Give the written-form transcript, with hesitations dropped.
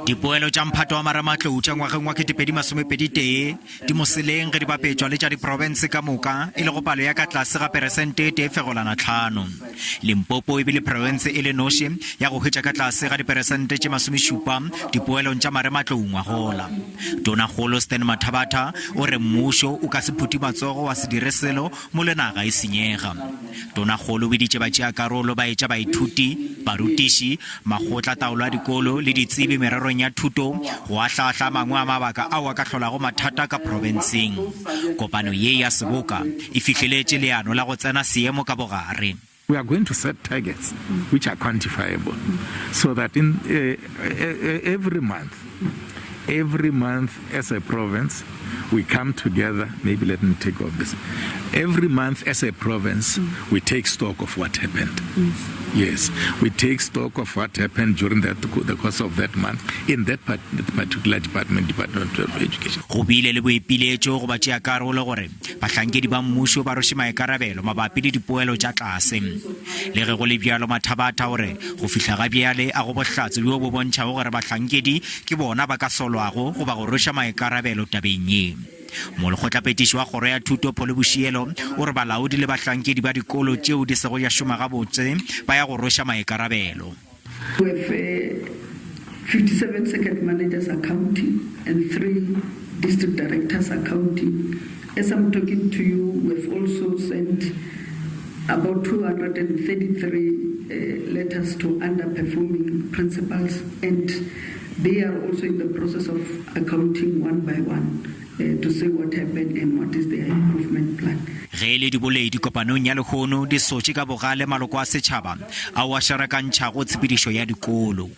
Dipoelo tša mphato wa marematlou tša ngwageng wa 2021 di moseleng ge di bapetšwa le tša diprofense ka moka, e lego palo ya ka tlase ga peresente e tee fegolana tlhano. Limpopo e bile profense e le noši ya go hwetša ka tlase ga diperesente tše masomešupa dipoelong tša marematlou ngwagola. Tonakgolo Stan Mathabatha o re mmušo o ka se phuthe matsogo wa se dire selo mo le naga e senyega. Tonakgolo o biditše batšeakarolo ba etša baithuti, barutiši, makgotla taolo a dikolo le ditsebi mererong ya thuto go ahlaahla a mangwe a mabaka ao a ka hlolago mathata ka profenseng. Kopano ye ya seboka e fihleletše leano la go tsena seemo ka bogare. We are going to set targets which are quantifiable so that in every month, every month as a province we come together, maybe let me take off this. Every month as a province we take stock of what happened. Yes, we take stock of what happened during that, the course of that month in that part, particular department, Department of Education. Go bile le boipiletšo go batšeakarolo gore bahlankedi ba mmušo ba rweše maikarabelo mabapi le dipoelo tša tlase. Le ge go le bjalo, Mathabatha o re go fihla ga bjale a go bohlatse bjo bo bontšhago gore bahlankedi ke bona ba ka solwago goba go rweša maikarabelo tabeng ye. Molekgotlaphethiši wa Kgoro ya Thuto Polly Boshielo o re balaodi le bahlankedi ba dikolo tšeo di sego tša šoma gabotse ba ya go rweša maikarabelo. We have 57 circuit managers accounting and 3 district directors accounting. As I'm talking to you, we have also sent about 233 uh, letters to underperforming principals and they are also in the process of accounting one by one uh, to see what happened and what is their improvement plan. Ge e le diboledi kopanong ya lehono di sotše ka bogale maloko a setšhaba ao a šarakantšhago tshepedišo ya dikolo.